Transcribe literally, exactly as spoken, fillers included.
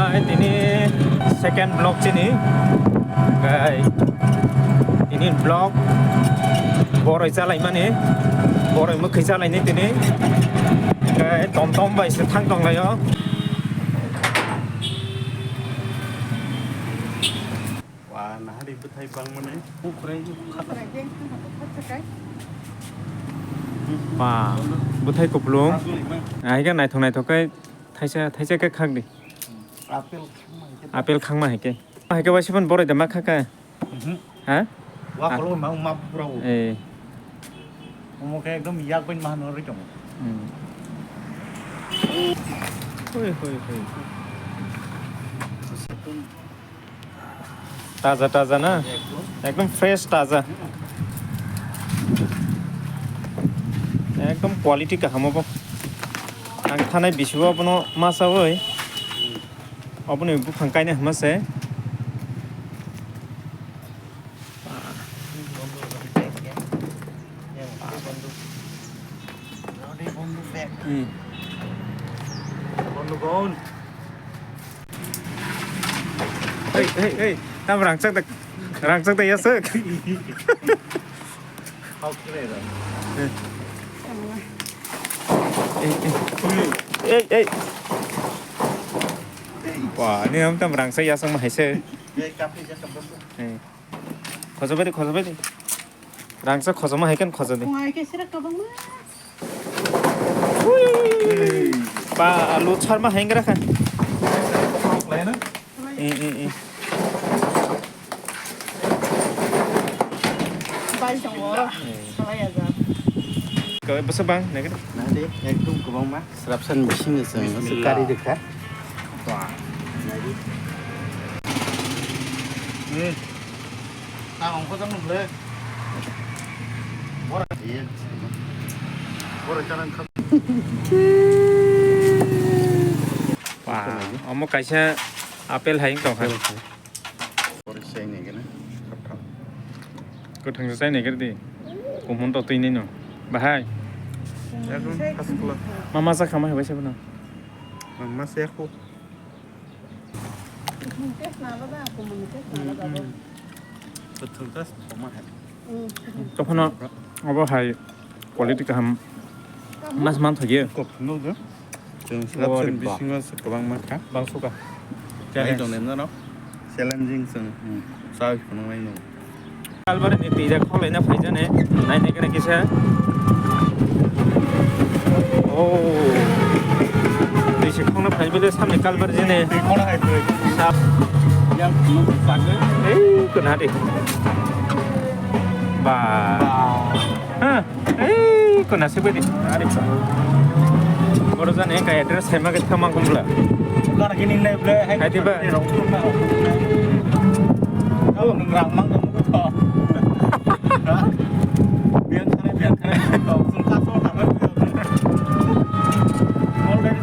Tini second vlog chini. Gai. Tini vlog boroi chalaimani. Boroi mwkhwi chalaini tini. Gai tom tom bai se thang tong laio. Wa, nahari bwthai bangmani. Ba, bwthai kupulung. Aswk lima. Ahikhe naithok naithok khe thaisa, thaisa khe khakdi. Apple khangma hai khe. Apple khangma hai khe. Hai khe waisa phano boroi da ma kha kha. Mhm. Ha? Wa Ah. Kholo ma, ma pura o. Eh. Omo khe ekdom yak bai ma hano ri tongo. Hmm. Hoi, hoi, hoi. Taja, taja na? Ekdom. Ekdom fresh, taja. Hmm. Ekdom quality kaham obo. Ang thanai bisi o bono ma chawi. Hmm. Oboni buphang kainwi hwnma se. Hmm. Hey, hey, hey, tam rangchak da, rangchak da yasuk. Hey, hey. Hey, hey. Wah, ini om tam rangchak yasuk ma hai se. Hey. Khojabai di, khojabai di. Rangchak khojama hai khe khojadi. Wah, hai khe sira kabangma. Ba, alu charma hai wngkha kha. Eh, eh, eh. Bai tongo. Eh. Salai aja. Kau bwsa bang, naikhe. Nadi, ekdom kwbangma. Srapsan bisingni chwng Bismillah. Kari rikha. Wah. Nadi. Eh. Tang ongkho tang nung le. Bora. Iya. Bora chana kha. Wah, omo kaisa apple hai wng tong kha. Apple hai. Bora sai nai gana. Thap thap. Kwthang se sai nai gana di. Kumun to twi nai no. Bahai. Ekdom first class. Mama sa khama hai bai sa bana. Mama sa ko. Kwthwng ta soma hai. Tokhono obo hai quality kaham mas man thokyo. Kok no do. Chwng slap sen bisingo se kwbang ma kha. Bang suka. Challenge tong nem no. Challenging chwng. Sa khonong nai no. Kalbar ni twi jak kholaina phaijani, nainai gana kisa. Oh. Twi se khongna phai bele samni kalbar jene. Twi khona hai twi. Sap. Yang nuk pagwe. Ei, kona de. Ba. Ba. Ha. Ei, kona se bedi. Ari ba. Boro jani ka address hai ma ke thama kumla. Bukan gini nai ble. Hai di ba. Rong rong na. Kau nung rang mang nung to. Biang kare, biang kare. Sungka so ta. Already.